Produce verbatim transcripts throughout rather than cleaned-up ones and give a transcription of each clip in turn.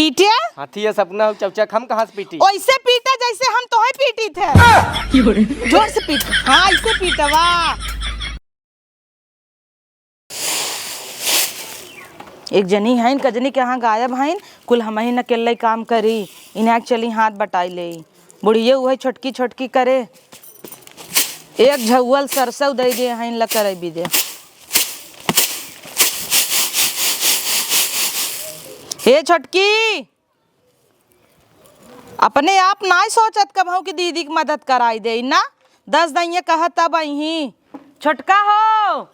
पीटे? हाथी है सपना हो चौचक, हम कहाँ से पीटी? ओइसे पीटा जैसे हम तोहे पीटी थे। जोर से पीट। हाँ, ऐसे पीटा, वाह। एक जनी हईन, कजनी के यहाँ गायब हईन, कुल हमही न अकेले काम करी, इन्हें चली हाथ बटाई ले। बुढ़िये उहे छोटकी छोटकी करे, एक झउअल सरसों दे दे हईन ल करे बीजे। हे छोटकी, अपने आप नाय सोचत कबहूँ कि दीदी के मदद कराई दे ना। दस दइये कहत तब अइहीं। छोटका हो,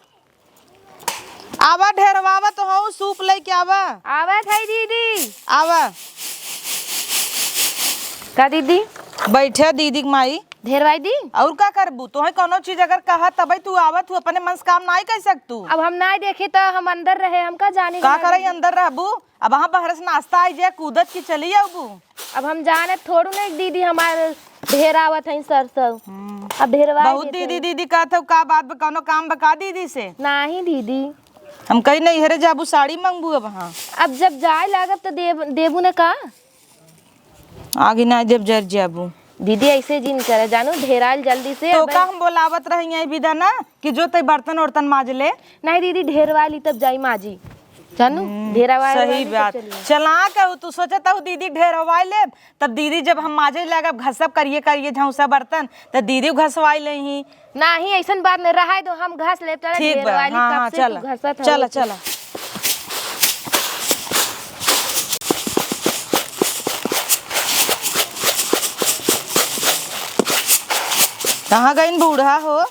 आवा, ढेरवावत हो, सूप लेके आवा। आवत है दीदी। आवा। का दीदी? बैठे दीदी के माई। ढेरवाई दी? और का करबू? तोहे कौनो चीज अगर कहत तबे तू आवत हू, अपने मन से काम नाय कर सकतू। अब हम नाय देखी त हम अंदर रहे, हम का जानी का घर करे में। अंदर रहबू? अब वहाँ बहरे से नाश्ता आई जाए, कूदत की चली आबू। अब हम जानत थोड़ू नहीं दीदी, हमार ढेर आवत है सरसों। हम्म। अब ढेरवा बहुत देते दीदी हैं। दीदी कहत हो, का बात बा, कौनो काम बा का दीदी से? नाही दीदी। हम कही नहीं हरे जाबू साड़ी मंगबू अब वहाँ। अब जब जाए लागब तो देब, देबू न का? आगे ना जब जर जाबू। दीदी ऐसे जिन करे जानू, ढेराइल जल्दी से। तो अब का हम बोलावत रही है विदा ना कि जो तई बर्तन उर्तन माज ले। नहीं दीदी, ढेरवा ली तब जाई माजी। जानू, हम्म, ढेरवा सही वाली तो बात। चलिए। चला कहू, तू सोचत हऊ दीदी ढेरवाई लेब, तब दीदी जब हम माजे लागब, घसब करिए करिए झौंसा बर्तन, त दीदी घसवाई लेही। नाही, ऐसन बात नहीं, रहाई दो, हम घस लेब, चला ठीक बा, ढेरवाली हाँ, कब हाँ, से चला, तू घसत हऊ चला, तो। चला। कहाँ गईन बूढ़ा हो?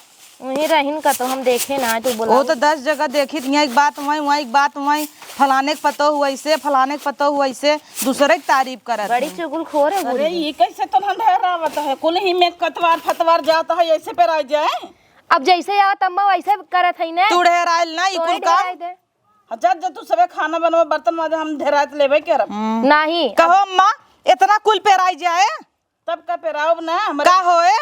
वहीं रहिन का तो हम देखे ना, तू बोला। वो तो दस जगह देखी, यहाँ एक बात वहीं, वहाँ एक बात वहीं, फलाने के पतो हुआ ऐसे, फलाने के पतो हुआ ऐसे, दूसरे की तारीफ करत बड़ी हैं। चुगलखोर है अरे, बूढ़ी। ये कैसे तो अंधेर आवत है, कुल ही में कतवार फतवार जात है, ऐसे पे रह जाए। अब जैसे आवत अम्मा वैसे करत है ना। तू ढेराइल ना, ई तोरे कुल काम। ढेराई दे। हाँ, जा, जा, तू सबे खाना बनवा, बर्तन माजा, हम ढेरात लेबे करब। हम्म। नाही। कहो अम्मा, इतना कुल पेराई जाए? तब का पेराउब ना, हमरे का होए?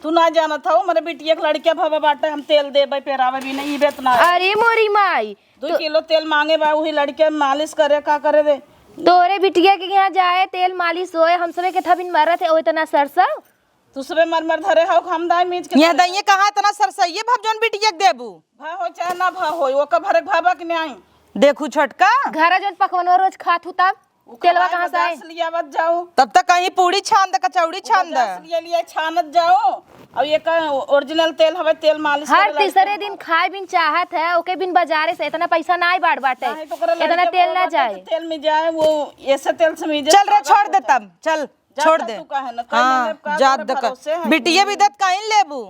तू ना जानत हऊ, हमरे बिटिया के लड़के भवा बाटे, हम तेल देबे, पेरावे भी नहीं, ई बेत ना। अरे मोरी माई, दो तो किलो तेल मांगे बा, वही लड़के मालिश करे, का करे रे? तोरे बिटिया के यहाँ जाए, तेल मालिश होए, हम सबे के थबिन मरत है, ओ इतना सरसों। तू सबे मर मर धरे हऊ, हम दाई मीज के यह धरे। दइये कहाँ इतना सरसइये भाव जौन बिटिया के देबू? भा हो चाहे ना भा हो, ओकर भरे के भावा के नहीं। देखू छोटका। घर जौन पकवनवा रोज खात हूँ तब उ तेलवा कहाँ कहाँ से आई? गैस लियावत जाओ। तब तक कहीं पूड़ी छान दे, कचौड़ी छान दे। गैस लिए लिए छानत जाओ। और ये का ओरिजिनल तेल हवे, तेल मालिश हर करे लड़के तीसरे दिन खाए बिन चाहत है, ओके बिन बाजारे से इतना पैसा ना बाड़ बाटे। नहीं तो ओकरे इतना लड़के तेल बोला ना बाटे जाए। तो तेल में जाए, वो ऐसे तेल से मीजे चल रे, ताकत छोड़ दे होता है। तब, चल, जा छोड़ दे। तू काहे ना, हाँ, कहीं लेब का, जात तोरे दे का। भरोसे है। बिटिया भी देत कहीं लेबू।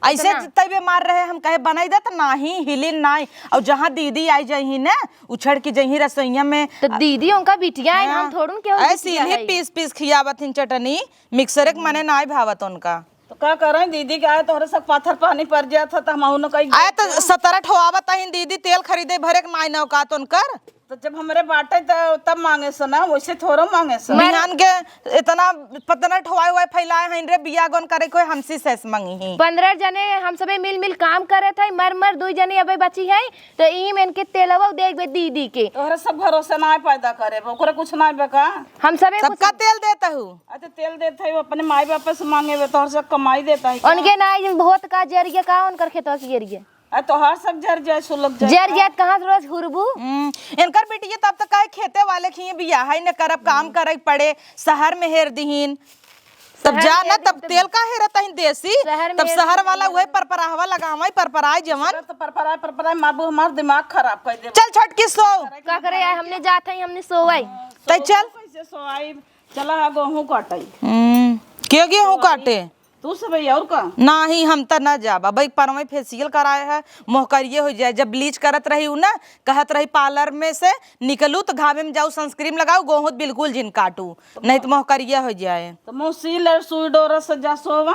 ऐसे इतना। तै बीमार रहे, हम कहे बनाई दे त नाही, हिलिन नाही। और जहाँ दीदी आई जइही न, उछड़ के जइही रसोइया में। तो दीदी उनका बिटिया है, हाँ। हम थोड़ुन केहू ऐसे बिटिया ही है। पीस पीस खियावत हिन चटनी, मिक्सरे के मने नाही भावत उनका। तो का करें, दीदी के आए तोहरे सब पाथर पानी पड़ जात ह, त हम उन्हों कहीं आए तो सतरह ठो आवत हिन दीदी, तेल खरीदे भरे के नाही न औकात उनकर। तो जब हमरे बाटे त तब मांगे से ना, वैसे थोड़ो मांगे से। बिहान के इतना पतना ठोआए हुए फैलाए हैं रे, बिया गौन करे कोई हमसी सेस मांगी ही। पन्द्रह जने हम सबे मिल मिल काम करे थे, मर मर दुई जने अबे बची है, तो ई में इनके तेलवा देख बे दीदी के। तोहरे सब भरोसे ना पैदा करे, ओकरे कुछ ना बेका। हम सबे कुछ सबका तेल देता हूँ। अच्छा, तेल देते हैं, वो अपने माई बाप से मांगे हुए, तोहर से कमाई देता है क्या? उनके ना, बहुत का जरिए का, उनकर खेतवा की जरिए। आ, तोहार सब जर जाए, सुलग जाए। जर जाए, कहाँ से रोज हुरबू? हम्म, इनकर बिटिया तब तक काहे खेते वाले खिए बियाह है, न करब काम करे के पड़े, शहर में हेर दिहिन। तब शहर जा में ना, हेर तब दिहिन, तब तेल का हेरत हिन देसी, शहर में तब हेर शहर दिहिन वाला वाला। उहे परपराहवा लगावे, परपराए जवन। तो परपराए, परपराए, माबू हमार दिमाग खराब कर दे। चल छोटकी सो। का करे आए, हमने जात है, हमने सोवाई। तै चल। कैसे सोवाई? चला हा गेहूं काटाई। हम्म, के गेहूं काटे? तू सबे और का? नाही, हम त ना जाब। अब एक परवे फेशियल कराए है, मोहकरिये हो जाए। जब ब्लीच करत रही उ ना, कहत रही पार्लर में से निकलू त घामे में जाऊ, सनस्क्रीन लगाऊ, गोहूं त बिल्कुल जिन काटू, नहीं त मोहकरिये हो जाए। त मौसी ले सुई डोरा से जा सोवा,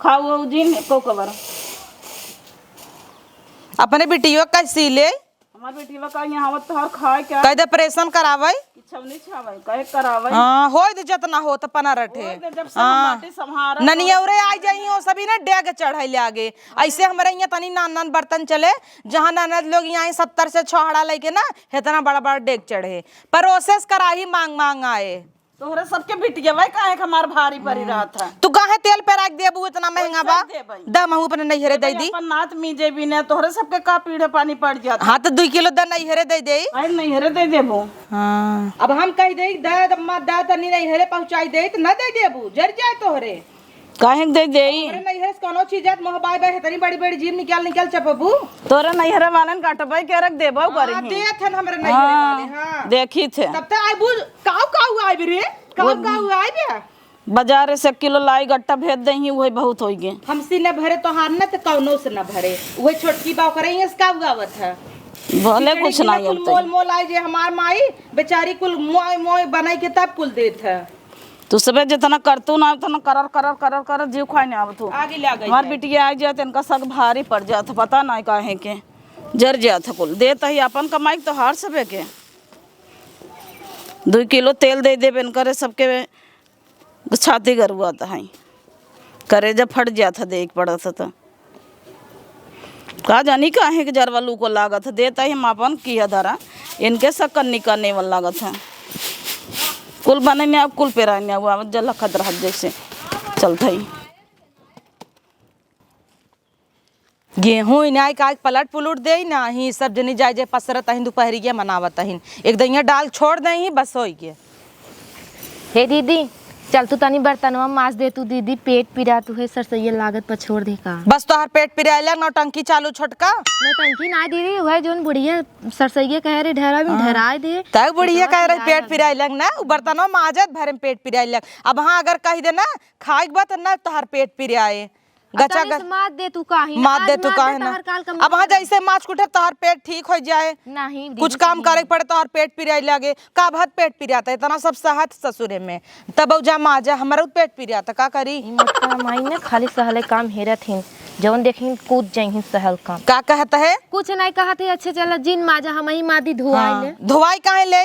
खाऊ जिन एको कबर। अपने बिटियो का सी ले। हमार बेटिया का यहाँ आवत तोहर खाए क्या? कह दे ऑपरेशन करावे। कि छवनी छावे, कहे करावे। हाँ, होय दे जतना होत पना रटे। होय दे, जब सब हाँ। माटी संभारा ननियौरे तो आई जाई हो सभी ना डेग चढ़ाई ले आगे। ऐसे हमरे यहाँ तनी नान नान बर्तन चले, जहाँ ननद लोग यहाँ सत्तर से छोहड़ा लेके ना, इतना बड़ा बड़ा डेग चढ़े। पर ओसेस कराही मांग मांग आए। तोहरे सबके बिटिया भाई काहे के हमार भारी परी रहत है? तू काहे तेल पे रख देबू, इतना महंगा बा? ओइसे देबै। दा महू अपने नैहरे दे दी। अपन नात मीजे भी ना, तोहरे सबके का पीढ़े पानी पड़ जात है? हाँ, तो दुई किलो दा नैहरे दे दे। अरे नैहरे दे देबू। हाँ। अब हम कह दे, दा, दा, मा, दा, तनी नैहरे पहुँचाई दे, तो ना दे देबू, जर जाए तोहरे। काहे के दे देई? तोहरे नैहरे से कोनो चीज जात, मोह बाय बाय, इतनी बड़ी बड़ी जीभ निकाल निकाल चपबू। तोरे नैहरे वालन काटबै के रख देबो हाँ, करही। देत हन हमरे नैहरे हाँ, वाले, हाँ। देखी थे। तब तो आइबू, काऊ काऊ आइब रे, काऊ वो काऊ आइब। बाजार से एक किलो लाई गट्टा भेज देही, वही बहुत होई गे। हमसे न भरे तोहार न, तो कौनो से न भरे। वही छोटकी बा, ओकरे ही से काऊ आवत है। भले खिचड़ी कुछ के ना कुल आवत है। मोल मोल आई जे हमार माई, बेचारी कुल मोय मोय बनाई के तब कुल देत है। तू सबे जितना करतू ना, उतना करर, करर, करर, करर, जीव खाए ना आवत हो। आगे ले आ गई हमार है। बिटिया आ जात, इनका सक भारी पड़ जात, पता ना काहे के। जर जात है कुल। देत ही अपन कमाई के तोहार सबे के। दुई किलो तेल दे देबे इनकरे सबके छाती गरुआत है। करेजा फट जात है, देख पड़त है तो। का जानी काहे के जरवा लू को लागत है, देत ही हम अपन किया धरा, इनके सक्कन निकलने वाला लागत है। कुल बने ने अब कुल पेराने हुआ, अब जल खत रहत जैसे चलत है। गेहूं इनाय का पलट पुलट दे ना ही, सब जनी जाए जे पसरत अहिन, दुपहरिया मनावत अहिन, एक दइया डाल छोड़ दे ही, बस होई गे। हे दीदी, चल तू तनी बर्तनवा माज दे तू दीदी, पेट पिरात है, सरसैया लागत पछोड़ दे का। बस तोहर पेट पिराइला, नौटंकी चालू छोटका। नौटंकी ना दीदी, वह जोन बुढ़िया सरसैया कह रहे ढेरा में हाँ। ढराए दे। तब बुढ़िया पेटवा कह रहे पिराए पेट लगे। पिराइला ना, उ बर्तनवा माजत भरे में पेट पिराइला। अब हाँ अगर कह दे ना खाए के बाद ना तोहर पेट पिराए। अब गचा तनी ग-, से माज दे तू काहे? माज आज दे तू माज दे काहे ना? तोहर काल कमजोर अब हाँ हो जाई। जैसे माज कुटे तोहर पेट ठीक हो जाए। नहीं, दीदी कुछ काम सही करे के नहीं। पड़े तोहर पेट पिराए लागे। का भात पेट पिराता है, इतना सब सहत ससुरे में। तब जा माजा, हमारा पेट पिराता, का करी? ई मोटका माई ने खाली सहले काम हेरत हिन, जौन देखिन कूद जइहिन सहल काम। का कहत है? कुछ नहीं कहत है, अच्छे चला जिन माजा, हम ही मादी धोआई हाँ, ले। धोआई काहे ले?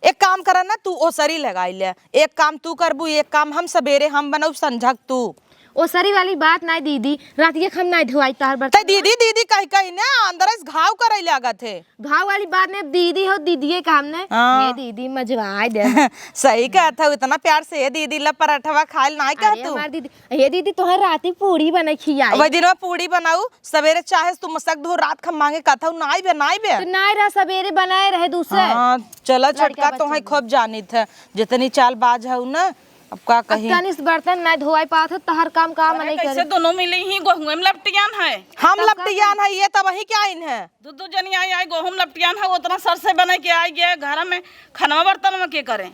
एक काम करा ना, तू ओसरी लगाई ले, एक काम तू करबू, एक काम हम, सबेरे हम बनऊ, संझक तू। ओसरी वाली बात नाई दीदी, रात के हम नाई धोआई तोहर बर्तन। ते दीदी, दीदी कही कही ना, अंदर से घाव करे लागत है। घाव वाली बात नहीं, दीदी हो, दीदिये का हमने। हाँ। ये दीदी मजवाए दे। सही कहत है, इतना प्यार से ये दीदी ला पराठवा खाइल नाई अरे कहतू। हमार दीदी, ये दीदी तोहर राती पूड़ी बने खियाई। वही दिन में पूड़ी बनाऊ, सवेरे चाहे तू मसक धो, रात खा मांगे कहत हऊ, नाई बे, नाई बे। तो नाई रहा, सवेरे बनाए रहे दूसरे। हाँ, चला लड़का छोटका, तोहे बच्चा खूब जानित है, जितनी चालबाज हऊ ना, अब का अब कही। तनी से बर्तन नाई धोआई पावत हो, तोहर काम का अरे मनई कैसे करे? दोनों मिली ही गोहुए में लपटियान है। हम तब का लपटियान करी? है, ये तब वही क्या इन है? दू दू जनी आई, आई गोहूं में लपटियान है, उतना सर से बने के आई गए घर में, खनवा बर्तन में के करे?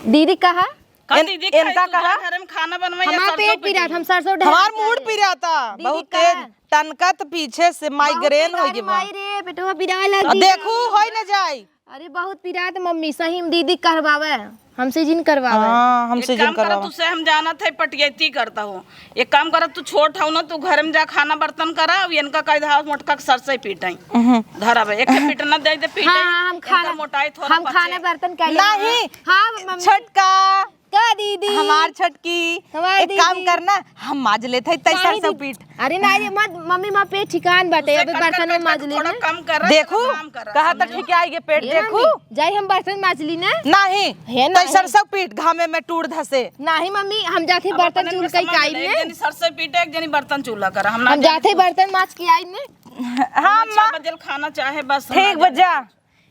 दीदी कहा? का इन-, दीदी खाई इनका तू कहा? जा घर में खाना बनवाई या हमार सरसों पेट पीटी? पिरात, हम सरसों हमार ढराई मूड करे। पिराता, दीदी बहुत कहा? तेज टनकत पीछे से बहुत माइग्रेन हो बेकार गई बा। माई रे, पेटवा पिराए आ, लगी। देखू, होई न जाई। अरे बहुत पिरात मम्मी, सही में दीदी करवावे, हमसे जिन करवावे। हाँ, हमसे एक जिन काम करत, करवावे। तुसे हम जानत है पटियती करता हो। एक काम करत, तू छोट हऊ ना, तू घर में जा खाना बर्तन करा, अब इनका कह दे मोटका के सर से पीटाई। उहुं। धरब, एक ठे पीटना दे दे, पीटाई। हाँ, हम इनका खाना, मोटाई थोड़ा हम पचे। खाना बर्तन कर लेंगे। नहीं। हाँ, मम्मी। छोटका। का दीदी? हमार छोटकी, हमार एक काम दीदी। करना, हम माज लेत हई, तई काहे सरसों दीदी? पीट। अरे ना रे, मत, मम्मी, माँ पेट ठिकान बाटे, उसे अबे कट, कट, बर्तन में कट, माज कट, लेने। थोड़ा कम कर, देखू, थोड़ा कम कर, कहा समझो? तक ठीक आई गे पेट, ये देखू। मम्मी, जाई हम बर्तन माज ली ना। नहीं, हे तई नहीं। सरसों पीट, घामे में टूर धसे। नहीं मम्मी, हम जाके अब बर्तन अपने चूल में कई समझ काई ले, एक में। जनी सरसों पीटे, एक जनी बर्तन चूल्हा करा, हम ना हम जाते जाने। बर्तन माज के आई में। हाँ, अच्छा, माँ। बजल खाना चाहे बस, हम ठीक ना जाने। बजा।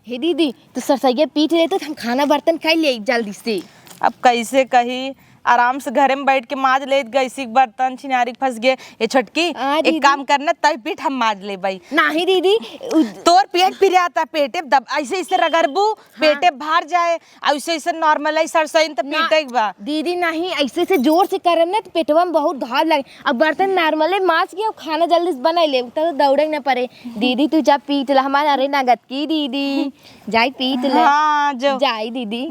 हे दीदी, तू सरसैया पीट ले तो हम खाना बर्तन खाई ले जल्दी से। अब कैसे कही, आराम से घरे में बैठ के माज लेत, गैसी के बर्तन छिनारी के फंस गए। ए छोटकी, हाँ, एक दीदी। काम करना, तई पीट हम माज लेबई। नाही दीदी, उ- तोर पेट पिराता, पेटे दब, ऐसे ऐसे रगड़बू, हाँ। पेटे भार जाए, ऐसे ऐसे नॉर्मल है सरसैन त ना, पीटे के बा। दीदी नाही, ऐसे ऐसे जोर से करम ना तो पेटवा में बहुत घाव लगे। अब बर्तन नॉर्मल है, माज के अब खाना जल्दी से बनाई ले, तब तो दौड़े के ना पड़े। दीदी, तू जा पीट ला हमार, अरे नगद की दीदी, जाई पीट ले। हाँ, जो। जाई दीदी।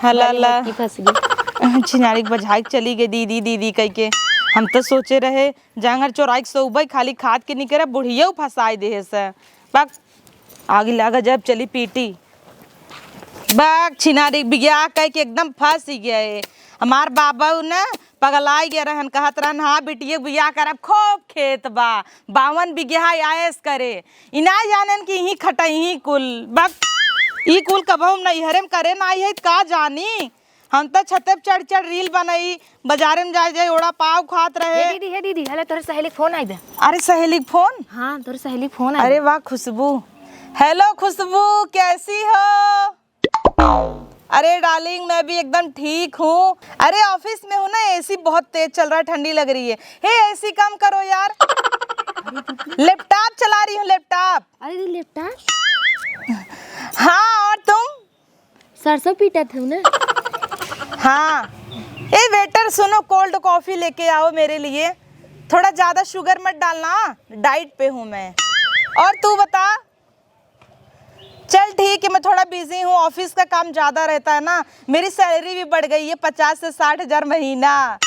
हला बड़ी ला। मोटकी फंस गई। छिनारी के बझाई के चली गई दीदी, दीदी कह के। हम तो सोचे रहे, जांगर चोराई के सोबे खाली खाद के निकरे, बुढ़िया फंसाई देहे से। पक, आगी लागा जब चली पीटी। बक, छिनारी बियाह कह के एकदम फंस गए। हमार बाबू न पगलाइ गए रहन, कहत रहन, "हाँ बिटिया, बियाह करब, खूब खेत बा, बावन बिगहा आयस करे।" ई ना जानन कि इही खटइही कुल। बक, ई कुल कबहू नैहरे में करे ना आई है, का जानी। हम तो छते पे चढ़ चढ़ रील बनई, बाजारे में जाए जाए ओड़ा पाव खात रहे। हे दीदी, हे दीदी, हले तोहरे सहेली के फोन आई बे। अरे सहेली के फोन? हाँ, तोहरे सहेली के फोन आई। अरे वाह खुशबू। हेलो खुशबू, कैसी हो? अरे डार्लिंग, मैं भी एकदम ठीक हूँ। अरे ऑफिस में हूँ ना, एसी बहुत तेज चल रहा है, ठंडी लग रही है। हे एसी कम करो यार। लैपटॉप चला रही हूँ, लैपटॉप। अरे दीदी, लैपटॉप? हाँ, और तुम? सरसों पीटत हूँ ना। हाँ। ए वेटर, सुनो, कोल्ड कॉफी लेके आओ मेरे लिए। थोड़ा ज्यादा शुगर मत डालना, डाइट पे हूँ मैं। और तू बता। चल ठीक है, मैं थोड़ा बिजी हूँ, ऑफिस का काम ज्यादा रहता है ना। मेरी सैलरी भी बढ़ गई है, पचास से साठ हजार महीना।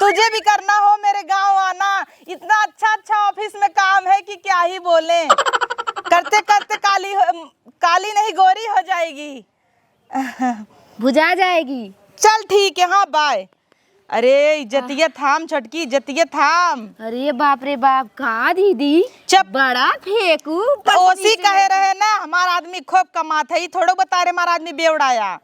तुझे भी करना हो मेरे गाँव आना, इतना अच्छा अच्छा ऑफिस में काम है कि क्या ही बोलें। करते करते काली हो, काली नहीं, गोरी हो जाएगी। भुजा जाएगी। चल ठीक है, हाँ, बाय। अरे इज्जतिया थाम छोटकी, इज्जतिया थाम। अरे बाप रे बाप, का दीदी? चुप। बड़ा फेंकू, तो ओसी कहे रहे ना, हमार आदमी खूब कमात है, ई थोड़ो बता रहे हमार आदमी बेवड़ाया।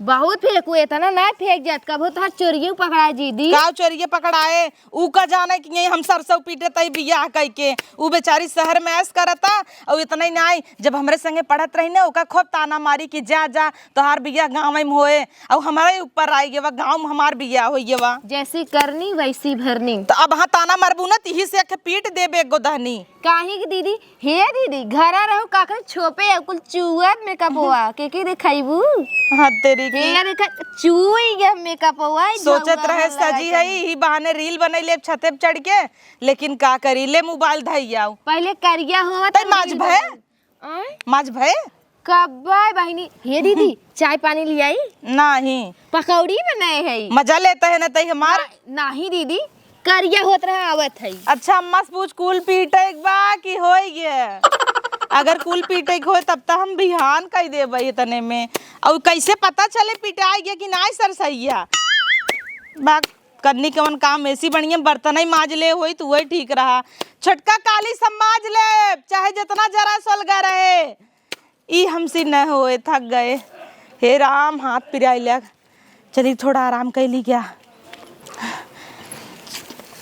बहुत फेंकू, इतना ना फेंक जात, कबो तोहार चोरिये पकड़ा जी दी। का चोरिये पकड़ाए? ऊ का जाने कि यही हम सरसों पीटे तई बियाह कई के। ऊ बेचारी शहर में ऐश करता, और इतना ही नाई, जब हमरे संगे पढ़त रही ना, ओका खूब ताना मारी कि जा, जा, तोहार बियाह गाँव में होए, और हमारे ऊपर आई गवा, गाँव में हमार बियाह होई गवा। जैसी करनी वैसी भरनी। तो अब हाँ ताना मरबू ना, तिही से एक पीट देबे एक गोदहनी। काहे कि दीदी, हे दीदी, घरा रहो काकर छोपे कुल चुअत मेकअपवा, के के देखाइबू? हाँ, तेरी की। हे देखा, चुई गया मेकअपवा, सोचत रहे सजी है, ही बहाने रील बनई लेब छते पे चढ़ के, लेकिन का करी, ले मोबाइल धई आऊ। पहले करिया होवा तई त माज रील भय? बनाई। आय? माज भय? कब्बे बहिनी, हे दीदी, चाय पानी लियाई? नाही। पकौड़ी बनाए है। मजा लेता है ना तई हमार? ना, नाही दीदी, करिया होत रहा आवत है। अच्छा अम्मा से पूछ, कुल पीटे एक बा कि होई गया? अगर कुल पीटे के होए तब तो हम बिहान कई देबे इतने में। और कैसे पता चले पिटाई गया कि नाही सरसैया? बा कन्नी कवन काम, एसी बढ़िया, बर्तन ही माज ले होई तो वही ठीक रहा। छोटका काली सब माज ले, चाहे जितना जरा सोलगा रहे। ई हमसे न होए, थक गए। हे राम, हाथ पिराइले। चली, थोड़ा आराम कैली क्या?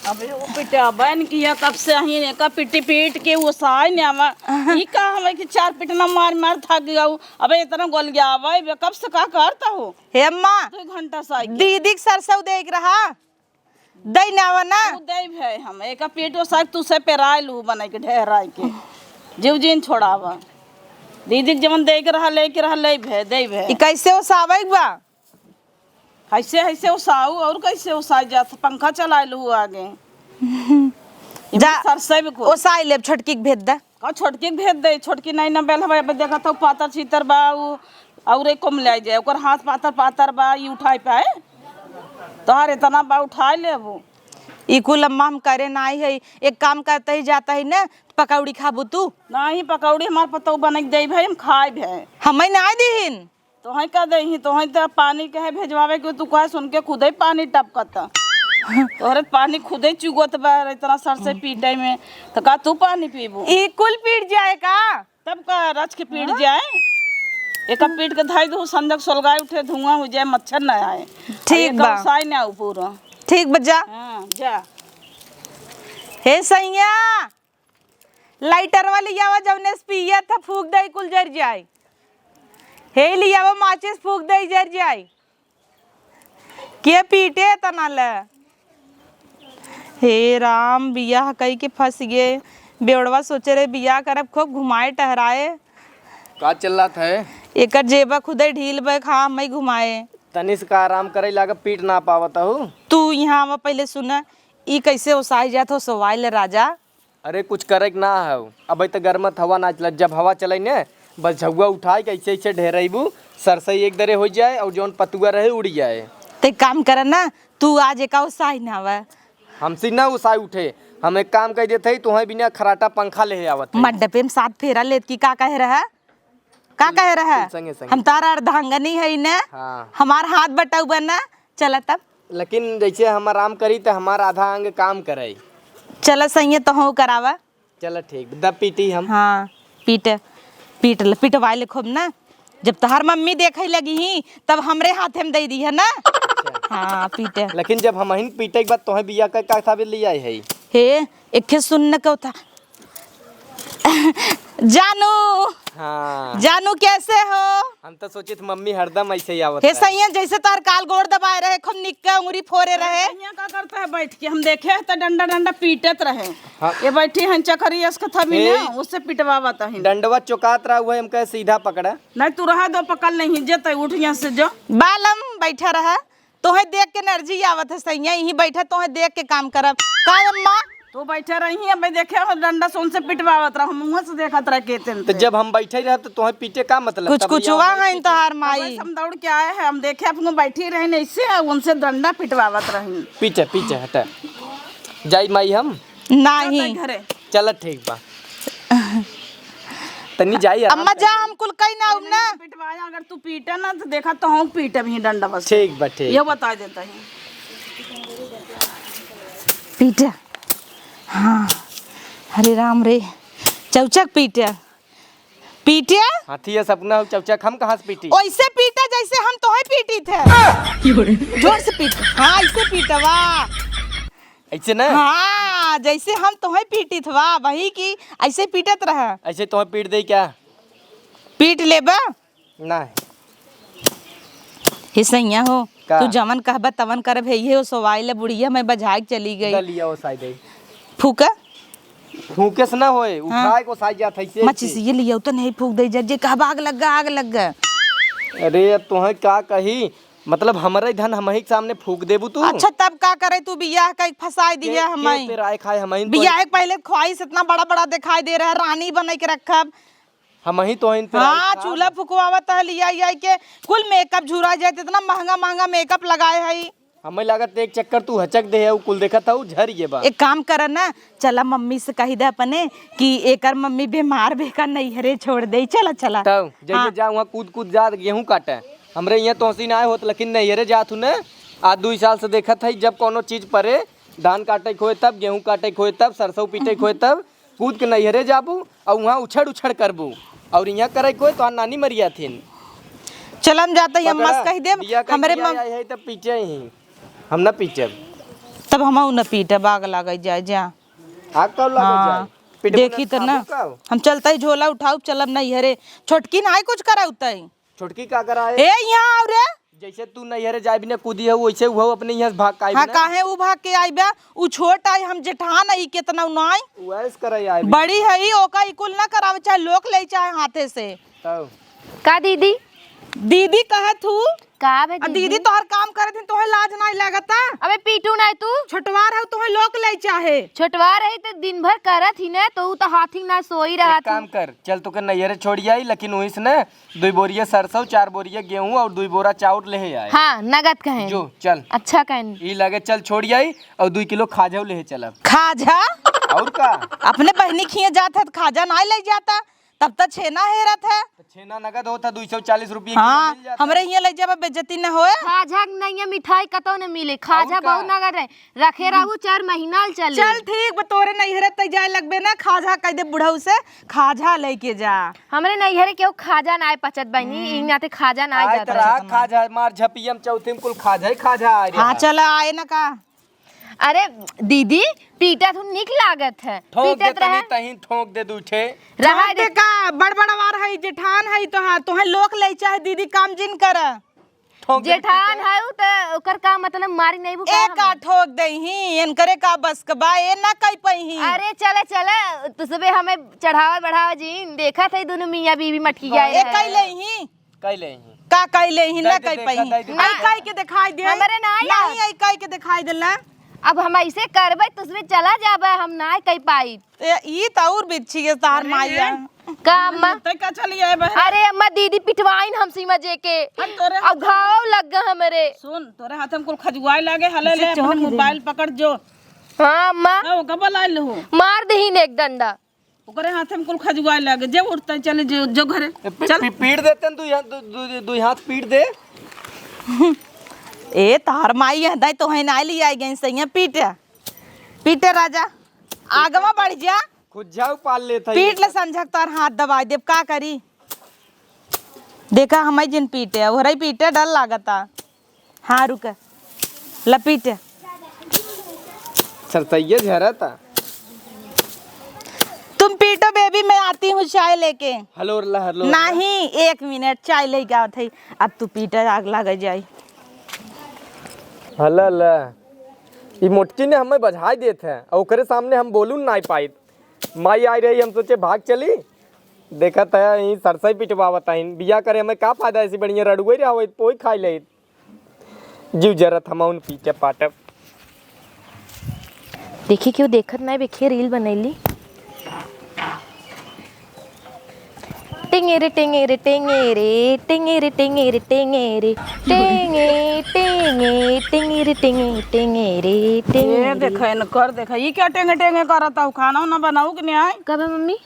अबे वो पिटाबन किया, कब से अहीं एका पिटी पीट के वो साय ने आवा। अहाँ। ई का हवे कि चार पिटना मार मार थक गऊ। अबे इतना गोल गया आवा, अबे कब से का करता हो? हे अम्मा, दो घंटा साय के। दीदी के सरसों देख रहा। दई नावा ना। तू दई भे हम, एका पेटो साग तू से पेराय लू बनाई के, ढेराई के। जीव जीन छोड़ावा। दीदी के जवन दे के रहा, ले के रहा, ले भे, दे भे। ई कैसे ओसावे के बा? कैसे, ऐसे ओसाऊ, और कैसे ओसाई जात? पंखा चलाए लू आगे। जा, सरसों भी को। ओसाई लेब, छोटकी के भेज दे। का छोटकी के भेज दे, छोटकी नहीं ना बेल हवे, अब देखत हऊ पातर चीतर बा, उ औरे कम ले जाए, ओकर हाथ पातर पातर बा, ई उठाई पाए, तोहार इतना बा उठाई लेबू। ई कुल अम्मा हम करे नाई है, एक काम करते ही जाता ही ना, पकौड़ी खाबू तू? नहीं, पकौड़ी हमार पतौ बने के देई भाई, हम खाए भाई। हमें नाई दीहिन। तोहई का देही, तोहई त पानी कहे भेजवावे के, तू कहे सुन के खुदे पानी टपकता। तोहरे पानी खुदे चुगत बा, इतना सर से पीटे में, त का तू पानी पीबू? ई कुल पीट जाए का? तब का रच के पीट जाए? एका पीट के धाई दू, संजक सोलगाई उठे, धुआं हो जाए, मच्छर न आए। ठीक बा। साई ना आऊ पूरा। ठीक बा, जा। हाँ, जा। हे सैया, लाइटरवा लियावा, जौने से पियत ह, फूक दे, कुल जर जाए। हे लियावा, माचिस फूक दे, जर जाए। के पीटे तना ले? हे राम, बियाह कई के फंस गए। बेवड़वा सोचे रहे बियाह करब, खूब घुमाए टहराए। का चिल्लात है? एकर जेबा खुदे ढील बा, खा मई घुमाए। तनी से का आराम करे लाग, पीट ना पावत हूँ। तू यहाँ आवा, पहले सुना, ई कैसे ओसाई जात हो, सोवाई ले राजा। अरे कुछ करे के ना है, अबे तो गर्मत हवा ना चलत, जब हवा चले ने बस झउआ उठाए के ऐसे ऐसे ढेरैबू, सरसई एक दरे हो जाए और जौन पतुआ रहे उड़ जाए। ते काम कर ना, तू आज एका उसाई ना हवा। हमसे ना उसाई उठे, हम एक काम कइ देत हई, तोहई बिना खराटा पंखा लेहे आवत हई। मंडपे में सात फेरा लेत की का कहे रहा? का कहे रहा? संगे, संगे। हम तारा अर्धांगनी हई ने? हाँ। हमार हाथ बटउबा ना? चला तब। लेकिन जैसे हम आराम करी त हमार आधा अंग काम करइ। चला सइया तोहउ करावा। चला ठीक, द पीटी हम। हाँ, पीट, पीट ल-, पिटवाइ ले खूब ना। जब तोहार मम्मी देखइ लगी ही, तब हमरे हाथे में दइ दिहे ना। अच्छा। हाँ, पीट। लेकिन जब हमहिन पीटे के बाद तोहे बिया क का साबित लियाइ हई? हे, एखे सुन न कउथा। जानू। हाँ। जानू कैसे हो? हम तो सोचित मम्मी हरदम ऐसे ही आवत हे है। सइया, जैसे तार काल गोड़ दबाए रहे, खूब निक के उंगरी फोरे रहे। सइया का करता है बैठ के? हम देखे हैं तो डंडा डंडा पीटत रहे। हाँ। ये बैठी हैं चकरी असकथा भी ए, ना, उससे पिटवावत है। डंडवा चुकात रहा, वही हमका सीधा पकड़ा। नहीं, तू रहा दो, पकड़ नहीं, जे तय उठ यहाँ से जो। बालम बैठा रहा, तोहे देख के एनर्जी आवत है सइया, यहीं बैठा तोहे देख के काम करब। का अम्मा? तू बैठे रही, अब देखे हो डंडा सोन से पिटवावत रहा, मुँह से देखत रह के तेन तो से। जब हम बैठे रहे तो तोहे पीटे का मतलब? कुछ तब कुछ ये हुआ हम है बैठे तोहार तब माई। हम दौड़ के आए हैं, हम देखे अपने बैठी रहे नहीं से, उनसे डंडा पिटवावत रही। पीछे, पीछे हटा। जाई माई हम? नहीं। जाता घरे। चल ठीक बा। तनी जाई आराम अम्मा जा, करी। हम कुल कहीं ना उम ना। पिटवाया, अगर तू पीटे ना तो देखा तो हम पीटे भी डंडा बस। ठीक बा, ठीक। ये बता देता है। पीटे। हाँ। हरे राम रे। चौचक पीटे। पीटे? हाथी ये सपना हो, चौचक हम कहाँ से पीटी? ओइसे पीटे जैसे हम तोहे पीटी थे। जोर से पीट। हाँ, ऐसे पीटवा। ऐसे ना? हाँ, जैसे हम तोहे पीटी थवा, वही की ऐसे पीटत रहा। ऐसे तोहे पीट दे क्या? पीट लेबा? नहीं। हे सैया हो, का? तू जवन कहबा तवन करब, हे, इहे ओसवाइल बुढ़िया मैं बझाइ के चली गई। दलिया ओसाइ दे। फूका? फूके से ना होए, हाँ। उठाए के ओसाइ जात है, से, मचिस से। ये लियो तो नहीं फूक दे जा, जे कहबा आग लग गा, आग लग गा। अरे, अब तोहे का कही, मतलब, हमरे धन हमही के सामने फूक देबू तू? अच्छा, तब का करे, तू बियाह कइ के फंसाइ दिहे के, के हमही। पेराए खाए हमही तो बियाह के पहले ख्वाहिश इतना बड़ा बड़ा देखाइ दे रहा, रानी बनइ के रखब। हमही तो इन पे हाँ, राई खा चूल्हा बा। फुकवावत है, लिया, लिया के कुल मेकअप झुरा जाए, इतना महंगा, महंगा मेकअप लगाए है। हमें लागत एक चक्कर तू हचक दे है, उ कुल देखत है, उ झर ये बा। एक काम कर ना, चला मम्मी से कहि दे अपने कि एकर मम्मी बीमार बे का नैहरे छोड़ दे, चला, चला। तब जैसे हाँ। जा वहाँ कूद, कूद जा गेहूँ काटे, हमरे यहाँ तोहसी ना आए होत, लेकिन नैहरे जात हूँ ना, आज दुई साल से देखत है, जब कोनो चीज परे, धान काटे के होए तब, गेहूँ काटे के होए तब, सरसों पीटे के होए तब, कूद के नैहरे जाबू और वहाँ उछड़ उछड़ करबू और यहाँ करे कोई तोहार नानी मरिया थिन। चल हम जाते ही, अम्मा से कहि देब, बिया कहि हमरे बिया मम- आए है तब पीछे ही, हम ना पीछे। तब हमहू न पीटब, आग लागे जाए जा। आग कब लागे हाँ। जाए? पीटबू देखी ना तो ना, खाबू का? हम चलते ही झोला उठाउब, चलब नैहरे। छोटकी नाहीं कुछ करउतई। छोटकी का कराए? ए, यहाँ आओ रे। जैसे तू नैहरे जाए बिना कूदी है, वैसे वो अपने यहाँ से भाग के आई हाँ, बिना। काहे उ भाग के आई बा? उ छोट आई, हम जेठान आई, केतना उ नाई। वैस करे आई बिना। बड़ी है ई, ओका ई कुल ना करावे, चाहे लोक ले, चाहे हाथे से। तब। का दीदी? दीदी कहत हूँ। का बे आ दीदी? दीदी तोहर काम करत ही, तोहे लाज नाई लागता? अबे पीटू नाई तू। छोटवार है, तोहे लोक ले चाहे। छोटवार है तो दिन भर करत ही ना, तो उ तो हाथी ना सोई एक रहत काम ही। कर, चल तोके नैहरे छोड़ी आई, लेकिन वहीं से ना दुई बोरिया सरसों, चार बोरिया गेहूं और दुई बोरा चाउर लेहे आए। हाँ, नगद कहेन। जो, चल। अच्छा कहेन। ई लगे चल छोड़ी आई और दुई किलो खाजा लेहे चलब। खाजा? और का? अपने बहिनी खिए जात है त खाजा नाहीं ले जाता, तब त छेना हेरत है। त छेना नगद होत है, दुई सौ चालीस रुपये किलो हाँ, मिल जाता। हमरे हियाँ ले जाबा बेइज्जती न होए। खाजा के नैया मिठाई कतौ न मिले, खाजा और का? बहुत नगद रहे। रखे रहू चार महीना ल चले। चल ठीक बा, तोरे नैहरे तै जाए लगबे ना, खाजा कह दे बुढ़ऊ से, खाजा लेके जा। हमरे नैहरे केहू खाजा नाय पचत बहिनी, हम्म। ई नाते खाजा नाय आय जात त रहा। खाजा, मार झपियम चौथी में कुल खाजा ही खाजा आय हाँ, रहा। चल आए ना का। अरे दीदी, पीटा तू निक लागत है। ठोक दे पीटत तनी रहे। तहीं ठोक दे दू ठे। रहा ठोक दे दे। का, बड़ बड़ आवार है, जेठान है तो हाँ, तोहे लोक ले चाहे दीदी काम जिन कर। ठोक दे जेठान पीछे। है उ त ओकर का मतलब मारी नहीं बु ए का का हम? ठोक दे ही, इनकरे का बस के बा, ए ना कई पई ही। अरे चले चले, तू सबे हमें चढ़ावा बढ़ावा जीन, देखत है दोनों मियाँ बीवी मठिया ए है। कई ले ही। कई ले ही। का कई ले ही, ना दे दे, कई पई देखा, ही। दे दे। आई कई के दिखाई दे। हमरे ना आया। नहीं, आई कई के दिखाई देला। अब हम ऐसे करबे, तू सबे चला जाबे, हम ना कई पाई। ए, ई त और बिच्छी के तार अरे माया। का अम्मा? तै का चली आए बहरे? अरे अम्मा, दीदी पिटवाइन हमसे मजे के। अरे तोरे अब हाथ घाव लग गए हमरे। सुन, तोरे हाथ में कुल खजुआए लागे, हले ले, अपने मोबाइल पकड़ जो। हाँ, अम्मा। हाँ, ओका बलाइ लेहो। मार देही ने एक डंडा। ओकरे हाथे में कुल खजुआए लागे, जे उठता है, चले जो, जो घरे। ए, पी-, चल। पी-, पीट देते हैं, दू हाथ, दू, दू, दू हाथ पीट दे। ए, तोहर माई है, दाई तो है ना, ली आई गई सैया, पीटे। पीटे राजा, आगवा बढ़ जा। खुद जाओ पाल लेता है। पीट ले संझक तोहर हाथ दबाई देब, का करी? देखा, हमई जिन पीटे, ओहरई पीटे, डर लागता। हाँ, रुक। लपीट। सरसैया झरता। तुम पीटो बेबी, मैं आती हूँ चाय लेके। हलो ला, हलो ला। नहीं, एक मिनट, चाय लेके आवत है। अब तू पीटे, आग लग जाई। हला ला। ई मोटकी ने हमें बझाई देत है, और ओकरे सामने हम बोलू ना पाइत। माई आई रही, हम सोचे भाग चली। देखत है, ई सरसई पिटवावत है। बिया करे हमें का फायदा, ऐसी बढ़िया रड़ुए रहा, पोई खाई ले। जीव जरत हम उन पीटे पाटब। देखी केहू देखत नाई, बेखे रील बनैली। टेंगेरे, टेंगेरे, टेंगेरे, टेंगेरे, टेंगेरे, टेंगेरे, टेंगे, टेंगे, टेंगेरे, टेंगे, टेंगेरे, ये टेंगेरे। देखा, इनकर देखा, ये क्या टेंगे, टेंगे करत हऊ? खाना उना बनाऊ कि नहीं आई? कब है मम्मी?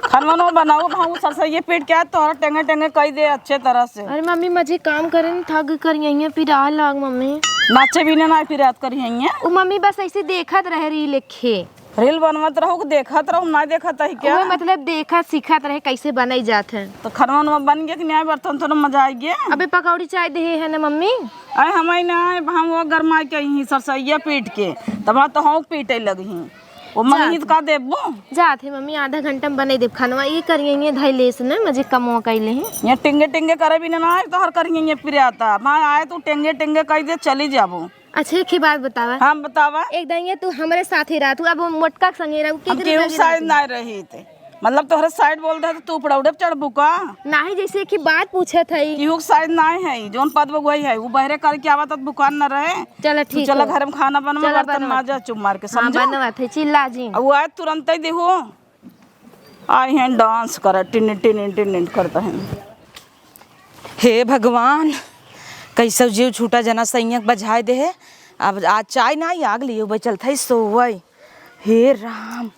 खाना उना बनाऊ, हम सरसैये पीट के आए, तोहरा टेंगे, टेंगे कई दे अच्छे तरह से। अरे मम्मी, मझे काम करे न थक करिहैं, फिर आ लाग मम्मी। नाचे भी ना, ना फिर याद करिहैं। ओ मम्मी, बस ऐसे देखत रहे रील एखे। रील बनवत रहू कि देखत रहू, ना देखत है क्या? ओए मतलब देखत सीखत रहे कैसे बनाई जात है। तो खाना उना बन गया कि नहीं, बर्तन तो मजा आ गया। अबे पकौड़ी चाय देहे है ना मम्मी? अरे हम ही ना, हम वो गरमाई के ही सरसैया पीट के, तब तो हम पीटे लगी। ओ मम्मी, जात। का देबो? जात है मम्मी, आधा घंटा में बनाई देब खानवा। ये करिहैं, ये धैले से ना, मझे कमवा कैले हैं। ये टिंगे टिंगे करे भी ना, ना आए तो हर करिहैं ये प्रियाता। माँ आए तो टिंगे टिंगे कह दे, चली जाबो। अच्छा, एक ही बात बतावा। हाँ, बतावा। एक दिन ये तू हमरे साथ ही रहा, तू अब वो मोटका के संगे रहा, हम केकरे केहू संगे साइड रहा? ना रही थे। मतलब तोहरे साइड बोल दे तो तू पड़ौडे पे चढ़बू का? नाही, जैसे एक ही बात पूछत है। केहू के साइड ना है, जौन पद बगुआई है, वो बहरे करके आवा तब दुकान न रहे। चला, तू ठीक चला हो। घर में खाना बनवा, चला बर्तन बनवा। माजा चुप मार के, हाँ, समझो? बनवा थे, चिल्ला जी। अब वो आए तुरंत ही देखो, आई हैं डांस करा, टिन टिन टिन टिन करता है। हे भगवान, कैसे जीव छूटा जना सैयक बझाए दे है। अब आज चाय ना आई, आग लिए हुए चलत है सोवई। हे राम।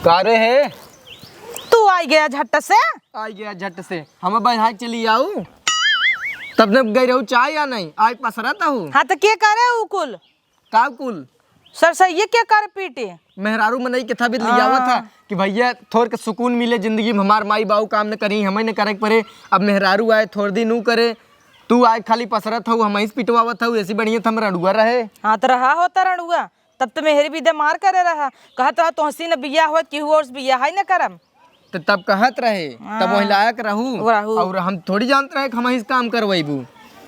का रे है? तू आई गया झट से। आई गया झट से। हम बहन चली आऊ। तब ने गई रहू चाय या नहीं? आई पसरत हूँ। हाँ तो के करे उ कुल? का कुल? सरसैये के करे पीटे? मेहरारू मनई के था भी लियावत था हाँ। कि भैया थोर के सुकून मिले जिंदगी में, हमार माई बाऊ काम न करी, हमें न करे के पड़े। अब मेहरारू आए थोर दिन ऊ करे, तू आए खाली पसरत हऊ, हमहीं से पिटवावत हऊ, ऐसी बढ़िया त हम रड़ुआ रहे। हाँ, त रहा होता रड़ुआ, तब त मेहरी भी दे मार करे रहा, कहत रहा, "तोहसी न बियाह होत, केहू और से बियाह ही न करम।" त तब कहत रहे, तब हाँ। वही लायक रहू। रहू। और हम थोड़ी जानत रहे कि हमहीं से काम करवैबू।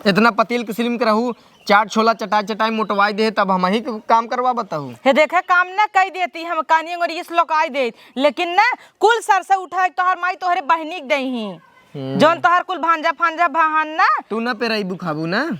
इतना पतील के सिलिम के रहू, चाट छोला चटाई चटाई मोटवाई दे, तब हमहीं के काम करवावत हऊ। हे देखे, काम न कई देती, हम कानी अंगुरी से लोकाई देत, लेकिन न, कुल सर से उठा, तोहर माई तोहरे बहनी के दई ही। हम्म। जौन तोहार कुल भांजा फांजा बहान ना। तू ना पेराइबू खाबू ना?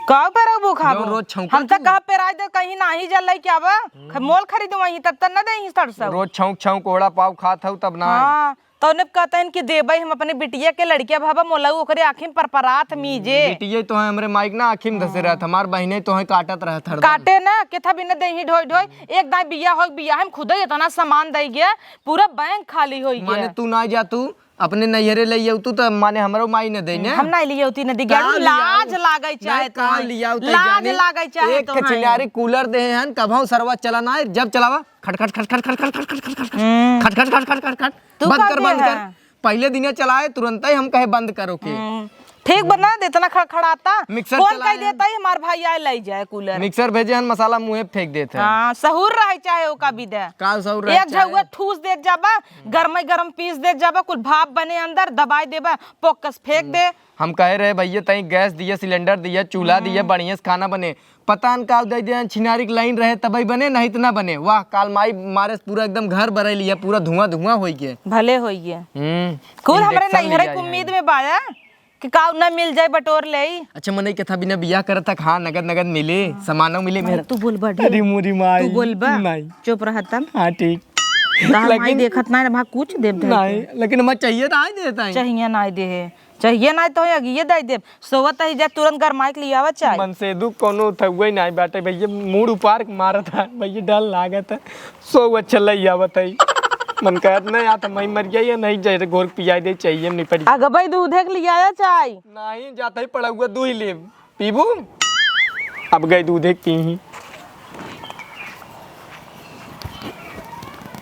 का पेराइबू खाबू? जो रोज छौंकत हम त हूँ। कहा पेराई दे, कहीं नाही जा लइके आवा। हम्म। ख-, मोल खरीदू वहीं, तब त न देही सरसों। रोज छौंक छौंक ओड़ा पाव खात हऊ तब ना आई। हाँ, तौने कहते हैं कि देबई हम अपने बिटिया के लड़किया भावा मोलऊ ओकरे आँखी में परपरात मीजे। बिटिया तो है हमरे माइक ना आँखी में धसे हाँ। रहत, हमार बहिने तो है काटत रहत हरदम। काटे ना, केथा भी न देही ढोई ढोई। एक दाई बिया हो, बिया हम खुदे इतना सामान दई गया, पूरा बैंक खाली होई माने गया। तू ना जा तू अपने नैहरे ले आऊ तू त माने हमरो माई न दे ने। हम नहीं लियाऊ ती न दी का गाड़ी, लियाऊ? लाज लागै चाहे नहीं, का तोहई। लियाऊ तई लाज जाने? लागै चाहे एक तोहई। छिनारी कूलर दे हन, कभौ सरवा चला ना, जब चलावा, खट, खट, खट, खट। हम्म। खट, खट, खट, खट, खट, खट। तू बंद का कर, दे बंद है? कर। पहले दिने चलाए, तुरंत ही हम कहे बंद करो के। हम्म। ठीक बना दे, इतना खड़खड़ाता। मिक्सर फोन चलाए कई हैं। देता ही, हमार भाई आए लाई जाए कूलर। मिक्सर भेजे हन, मसाला मुँहे फेंक देते हैं। हाँ, सहूर रहै चाहे ओका भी दे। का सहूर रहै एक चाहे? झउआ ठूस देत जाबा, गरमै गरम पीस देत जाबा, कुल भाप बने अंदर, दबाई देबा, पोकस फेंक हम्म। दे। हम कहे रहे, "भैया, तई गैस दिया, सिलेंडर दिया, चूल्हा दिया, हम्म। बढ़िया से खाना बने।" पता न का दे दिया, छिनारी के लाइन रहे, तबई बने, नहीं त ना बने। वाह, काल माई मारे से पूरा एकदम घर बरई लिया, पूरा धुआं धुआं होई गया। भले होई गया। हम्म। कुल ई हमरे देखता नैहरे मिल के जाए। उम्मीद में बाया कि काऊ ना मिल जाए, बटोर ले। अच्छा, मनई कथा बिना बियाह करत तक, हाँ, नगद नगद मिले, हाँ। सामानो मिले, माई, मेरा तू बोलबा ढेर। अरे मोरी माई। तू बोलबा। नहीं। चुप रह तब। हाँ, ठीक। तहार माई लेकिन देखत ना, भा कुछ देब धर के। नहीं, लेकिन हमार चाहिए तो आज देता है। चाहिए ना दे है। चाहिए नाहीं तो अगिये दइ देब। सोवत ही जा, तुरंत गरमाइक लियावा चाय। मन से दुख कोनो थउए नाहीं बाटे भइया, मूड़ उपार के मारत है भइया, डर लागत है। सो अच्छा लइ आवत है। मन कहत नहीं आता, मैं मर गया या नहीं, जहर घोर के पियाइ दे, चाहिए निपट। अगबई दूधे के लियाया चाय। नाहीं, जात ही पड़उआ दूहि लेब, पीबू? अब गए दूधे के पीही।